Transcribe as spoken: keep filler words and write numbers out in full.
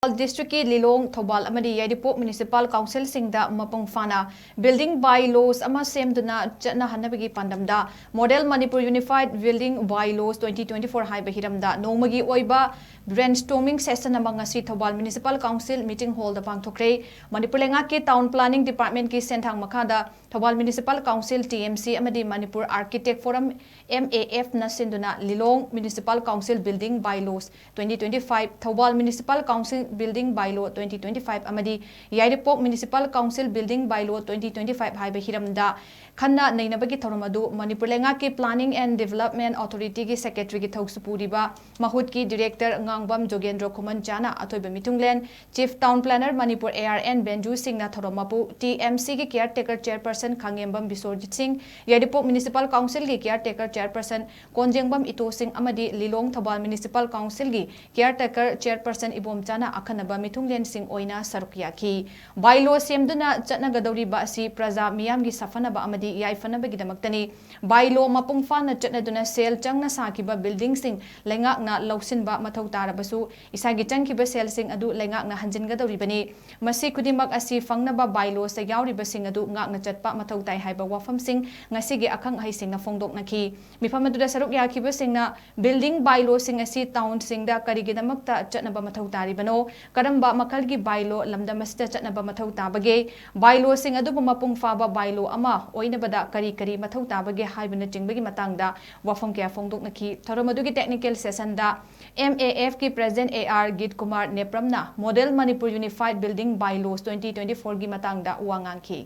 ꯊꯧꯕꯥꯜ ꯗꯤꯁꯇ꯭ꯔꯤꯛꯀꯤ ꯂꯤꯂꯣꯡ, ꯊꯧꯕꯥꯜ ꯑꯃꯗꯤ ꯌꯥꯏꯔꯤꯄꯣꯛ ꯃ꯭ꯌꯨꯅꯤꯁꯤꯄꯥꯜ ꯀꯥꯎꯟꯁꯤꯜꯁꯤꯡꯗ ꯃꯄꯨꯡ ꯐꯥꯅ ꯕꯤꯜꯗꯤꯡ ꯕꯥꯏꯂꯣꯁ ꯑꯃ ꯁꯦꯝꯗꯨꯅ ꯆꯠꯅꯍꯟꯅꯕꯒꯤ ꯄꯥꯟꯗꯝꯗ model Manipur unified building bylaws twenty twenty four ꯍꯥꯏꯕ ꯍꯤꯔꯝꯗ ꯅꯣꯡꯃꯒꯤ ꯑꯣꯏꯕ ꯕ꯭ꯔꯦꯟꯁ꯭ꯇꯣꯔꯃꯤꯡ ꯁꯦꯁꯟ ꯑꯃ ꯉꯁꯤ ꯊꯧꯕꯥꯜ ꯃ꯭ꯌꯨꯅꯤꯁꯤꯄꯥꯜ ꯀꯥꯎꯟꯁꯤꯜ ꯃꯤꯇꯤꯡ ꯍꯣꯜꯗ ꯄꯥꯡꯊꯣꯛꯈ꯭ꯔꯦ꯫ ꯃꯅꯤꯄꯨꯔ ꯂꯩꯉꯥꯛꯀꯤ ꯇꯥꯎꯟ ꯄ꯭ꯂꯥꯅꯤꯡ ꯗꯤꯄꯥꯔꯠꯃꯦꯟꯠꯀꯤ ꯁꯦꯟꯊꯥꯡ ꯃꯈꯥꯗ Thoubal municipal council, T M C, ꯑꯃꯗꯤ Manipur architect forum, M A ꯑꯦꯐꯅ ꯁꯤꯟꯗꯨꯅ Lilong municipal council building bylaws twenty twenty five, Thoubal municipal council building bylaw twenty twenty five ꯑꯃꯗꯤ Yairipok municipal council building bylaw twenty twenty five ꯍꯥꯏꯕ ꯍꯤꯔꯝꯗ ꯈꯟꯅ ꯅꯩꯅꯕꯒꯤ ꯊꯧꯔꯝ ꯑꯗꯨ ꯃꯅꯤꯄꯨꯔ ꯂꯩꯉꯥꯛꯀꯤ ꯄ꯭ꯂꯥꯅꯤꯡ ꯑꯦꯟ ꯗꯤꯕꯦꯂꯞꯃꯦꯟ ꯑꯣꯊꯣꯔꯤꯇꯤꯒꯤ ꯁꯦꯀ꯭ꯔꯦꯇꯔꯤꯒꯤ ꯊꯧꯁꯨ ꯄꯨꯔꯤꯕ ꯃꯍꯨꯠꯀꯤ ꯗꯤꯔꯦꯛꯇꯔ ꯉꯥꯡꯕꯝ ꯖꯣꯒꯦꯟꯗ꯭ꯔꯣ ꯈꯨꯃꯟꯆꯥꯅ ꯑꯊꯣꯏꯕ ꯃꯤꯊꯨꯡꯂꯦꯟ, chief town planner Manipur A R and ꯕꯦꯟꯖꯨ ꯁꯤꯡꯅ ꯊꯧꯔꯝ ꯃꯄꯨ, ꯇꯤ ꯑꯦꯝ ꯁꯤꯒꯤ ꯀꯤꯌꯥꯔ ꯇꯦꯀꯔ ꯆꯦꯌꯔꯄꯔꯁꯟ ꯈꯥꯉꯦꯝꯕꯝ ꯕꯤꯁ꯭ꯋꯔꯖꯤꯠ ꯁꯤꯡ, ꯌꯥꯏꯔꯤꯄꯣꯛ ꯃ꯭ꯌꯨꯅꯤꯁꯤꯄꯥꯜ ꯀꯥꯎꯟꯁꯤꯜꯒꯤ ꯀꯤꯌꯥꯔ ꯇꯦꯀꯔ ꯆꯦꯌꯔꯄꯔꯁꯟ ꯀꯣꯟꯖꯦꯡꯕꯝ ꯏꯇꯣ ꯁꯤꯡ ꯑꯃꯗꯤ ꯂꯤꯂꯣꯡ ꯊꯧꯕꯥꯜ ꯃ꯭ꯌꯨꯅꯤꯁꯤꯄꯥꯜ ꯀꯥꯎꯟꯁꯤꯜꯒꯤ ꯀꯤꯌꯥꯔ ꯇꯦꯀꯔ ꯆꯦꯌꯔꯄꯔꯁꯟ ꯏꯕꯣꯝꯆꯥꯅ ꯑꯈꯟꯅꯕ ꯃꯤꯊꯨꯡꯂꯦꯟꯁꯤꯡ ꯑꯣꯏꯅ ꯁꯔꯨꯛ ꯌꯥꯈꯤ꯫ ꯕꯥꯏꯂꯣ ꯁꯦꯝꯗꯨꯅ ꯆꯠꯅꯒꯗꯧꯔꯤꯕ ꯑꯁꯤ ꯄ꯭ꯔꯖꯥ ꯃꯤꯌꯥꯝꯒꯤ ꯁꯥꯐꯅꯕ ꯑꯃꯗꯤ ꯌꯥꯏꯐꯅꯕꯒꯤꯗꯃꯛꯇꯅꯤ꯫ ꯕꯥꯏꯂꯣ ꯃꯄꯨꯡ ꯐꯥꯅ ꯆꯠꯅꯗꯨꯅ ꯁꯦꯜ ꯆꯪꯅ ꯁꯥꯈꯤꯕ ꯕꯤꯜꯗꯤꯡꯁꯤꯡ ꯂꯩꯉꯥꯛꯅ ꯂꯧꯁꯤꯟꯕ ꯃꯊꯧ ꯇꯥꯔꯕꯁꯨ ꯏꯁꯥꯒꯤ ꯆꯪꯈꯤꯕ ꯁꯦꯜꯁꯤꯡ ꯑꯗꯨ ꯂꯩꯉꯥꯛꯅ ꯍꯟꯖꯤꯟꯒꯗꯧꯔꯤꯕꯅꯤ꯫ ꯃꯁꯤ ꯈꯨꯗꯤꯡꯃꯛ ꯑꯁꯤ ꯐꯪꯅꯕ ꯕꯥꯏꯂꯣꯁꯇ ꯌꯥꯎꯔꯤꯕꯁꯤꯡ ꯑꯗꯨ ꯉꯥꯛꯅ ꯆꯠꯄ ꯃꯊꯧ ꯇꯥꯏ ꯍꯥꯏꯕ ꯋꯥꯐꯝꯁꯤꯡ ꯉꯁꯤꯒꯤ ꯑꯈꯪ ꯑꯍꯩꯁꯤꯡꯅ ꯐꯣꯡꯗꯣꯛꯅꯈꯤ꯫ ꯃꯤꯐꯝ ꯑꯗꯨꯗ ꯁꯔꯨꯛ ꯌꯥꯈꯤꯕꯁꯤꯡꯅ ꯕꯤꯜꯗꯤꯡ ꯕꯥꯏꯂꯣꯁꯤꯡ ꯑꯁꯤ ꯇꯥꯎꯟꯁꯤꯡꯗ ꯀꯔꯤꯒꯤꯗꯃꯛꯇ ꯆꯠꯅꯕ ꯃꯊꯧ ꯇꯥꯔꯤꯕꯅꯣ, ꯀꯔꯝꯕ ꯃꯈꯜꯒꯤ ꯕꯥꯏꯂꯣ ꯂꯝꯗꯝ ꯑꯁꯤꯗ ꯆꯠꯅꯕ ꯃꯊꯧ ꯇꯥꯕꯒꯦ, ꯕꯥꯏꯂꯣꯁꯤꯡ ꯑꯗꯨꯕꯨ ꯃꯄꯨꯡ ꯐꯥꯕ ꯕꯥꯏꯂꯣ ꯑꯃ ꯑꯣꯏꯅꯕꯗ ꯀꯔꯤ ꯀꯔꯤ ꯃꯊꯧ ꯇꯥꯕꯒꯦ ꯍꯥꯏꯕꯅꯆꯤꯡꯕꯒꯤ ꯃꯇꯥꯡꯗ ꯋꯥꯐꯝ ꯀꯌꯥ ꯐꯣꯡꯗꯣꯛꯅꯈꯤ꯫ ꯊꯧꯔꯝ ꯑꯗꯨꯒꯤ ꯇꯦꯛꯅꯤꯀꯦꯜ ꯁꯦꯁꯟꯗ ꯑꯦꯝ ꯑꯦ ꯑꯦꯐꯀꯤ president A R Geet Kumar ꯅꯦꯄ꯭ꯔꯝꯅ model Manipur unified building bylaws twenty twenty ꯐꯣꯔꯒꯤ ꯃꯇꯥꯡꯗ ꯋꯥ ꯉꯥꯡꯈꯤ꯫